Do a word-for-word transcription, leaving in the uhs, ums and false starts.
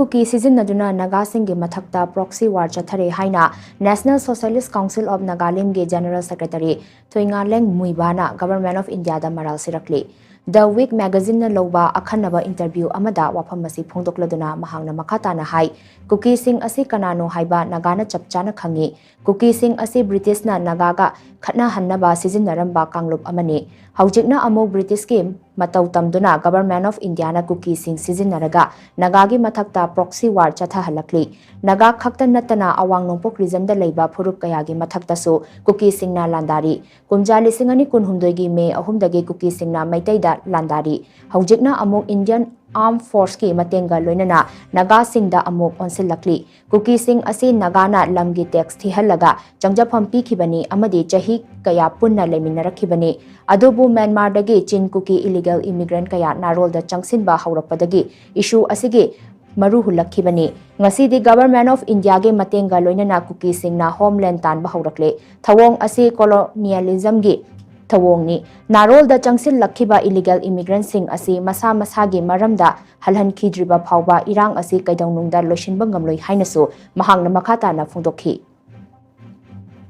ꯀꯨꯀꯤ ꯁꯤꯖꯤꯟꯅꯗꯨꯅ ꯅꯥꯒꯥꯁꯤꯡꯒꯤ ꯃꯊꯛꯇ proxy war ꯆꯠꯊꯔꯦ ꯍꯥꯏꯅ National Socialist Council of Nagalimꯒꯤ General Secretary ꯊꯣꯏꯉꯥꯂꯦꯡ ꯃꯨꯏꯕꯥꯅ Government of Indiaꯗ ꯃꯔꯥꯜ ꯁꯤꯔꯛꯂꯤ꯫ The Week magazineꯅ ꯂꯧꯕ ꯑꯈꯟꯅꯕ interview ꯑꯃꯗ ꯋꯥꯐꯝ ꯑꯁꯤ ꯐꯣꯡꯗꯣꯛꯂꯗꯨꯅ ꯃꯍꯥꯛꯅ ꯃꯈꯥ ꯇꯥꯅ ꯍꯥꯏ, ꯀꯨꯀꯤꯁꯤꯡ ꯑꯁꯤ ꯀꯅꯥꯅꯣ ꯍꯥꯏꯕ ꯅꯥꯒꯥꯅ ꯆꯞ ꯆꯥꯅ ꯈꯪꯏ꯫ ꯀꯨꯀꯤꯁꯤꯡ ꯑꯁꯤ ꯕ꯭ꯔꯤꯇꯤꯁꯅ ꯅꯥꯒꯥꯒ ꯈꯠꯅꯍꯟꯅꯕ ꯁꯤꯖꯤꯟꯅꯔꯝꯕ ꯀꯥꯡꯂꯨꯞ ꯑꯃꯅꯤ꯫ ꯍꯧꯖꯤꯛꯅ ꯑꯃꯨꯛ ꯕ꯭ꯔꯤꯇꯤꯁꯀꯤ ꯃꯇꯧ ꯇꯝꯗꯨꯅ Government of Indiaꯅ ꯀꯨꯀꯤꯁꯤꯡ ꯁꯤꯖꯤꯟꯅꯔꯒ ꯅꯥꯒꯥꯒꯤ ꯃꯊꯛꯇ proxy war ꯆꯠꯊꯍꯜꯂꯛꯂꯤ꯫ ꯅꯥꯒꯥ ꯈꯛꯇ ꯅꯠꯇꯅ ꯑꯋꯥꯡ ꯅꯣꯡꯄꯣꯛ regionꯗ ꯂꯩꯕ ꯐꯨꯔꯨꯞ ꯀꯌꯥꯒꯤ ꯃꯊꯛꯇꯁꯨ ꯀꯨꯀꯤꯁꯤꯡꯅ ꯂꯥꯟꯗꯥꯔꯤ꯫ ꯀꯨꯝꯖꯥ ꯂꯤꯁꯤꯡ ꯑꯅꯤ ꯀꯨꯟꯍꯨꯝꯗꯣꯏꯒꯤ ꯃꯦ ꯑꯍꯨꯝꯗꯒꯤ ꯀꯨꯀꯤꯁꯤꯡꯅ ꯃꯩꯇꯩꯗ ꯂꯥꯟꯗꯥꯔꯤ꯫ ꯍꯧꯖꯤꯛꯅ ꯑꯃꯨꯛ Indian Armed Forceꯀꯤ ꯃꯇꯦꯡꯒ ꯂꯣꯏꯅꯅ ꯅꯥꯒꯥꯁꯤꯡꯗ ꯑꯃꯨꯛ ꯑꯣꯟꯁꯤꯜꯂꯛꯂꯤ꯫ ꯀꯨꯀꯤꯁꯤꯡ ꯑꯁꯤ ꯅꯥꯒꯥꯅ ꯂꯝꯒꯤ tax ꯊꯤꯍꯜꯂꯒ ꯆꯪꯖꯐꯝ ꯄꯤꯈꯤꯕꯅꯤ ꯑꯃꯗꯤ ꯆꯍꯤ ꯀꯌꯥ ꯄꯨꯟꯅ ꯂꯩꯃꯤꯟꯅꯔꯛꯈꯤꯕꯅꯤ꯫ ꯑꯗꯨꯕꯨ ꯃ꯭ꯌꯥꯟꯃꯥꯔꯗꯒꯤ ꯆꯤꯟ ꯀꯨꯀꯤ illegal immigrant ꯀꯌꯥ ꯅꯥꯔꯣꯜꯗ ꯆꯪꯁꯤꯟꯕ ꯍꯧꯔꯛꯄꯗꯒꯤ issue ꯑꯁꯤꯒꯤ ꯃꯔꯨ ꯍꯨꯜꯂꯛꯈꯤꯕꯅꯤ꯫ ꯉꯁꯤꯗꯤ Government of Indiaꯒꯤ ꯃꯇꯦꯡꯒ ꯂꯣꯏꯅꯅ ꯀꯨꯀꯤꯁꯤꯡꯅ homeland ꯇꯥꯟꯕ ꯍꯧꯔꯛꯂꯦ꯫ ꯊꯧꯑꯣꯡ ꯑꯁꯤ colonialismꯒꯤ ꯊꯧꯑꯣꯡꯅꯤ꯫ ꯅꯥꯔꯣꯜꯗ ꯆꯪꯁꯤꯜꯂꯛꯈꯤꯕ illegal immigrantꯁꯤꯡ ꯑꯁꯤ ꯃꯁꯥ ꯃꯁꯥꯒꯤ ꯃꯔꯝꯗ ꯍꯜꯍꯟꯈꯤꯗ꯭ꯔꯤꯕ ꯐꯥꯎꯕ ꯏꯔꯥꯡ ꯑꯁꯤ ꯀꯩꯗꯧꯅꯨꯡꯗ ꯂꯣꯏꯁꯤꯟꯕ ꯉꯝꯂꯣꯏ ꯍꯥꯏꯅꯁꯨ ꯃꯍꯥꯛꯅ ꯃꯈꯥ ꯇꯥꯅ ꯐꯣꯡꯗꯣꯛꯈꯤ꯫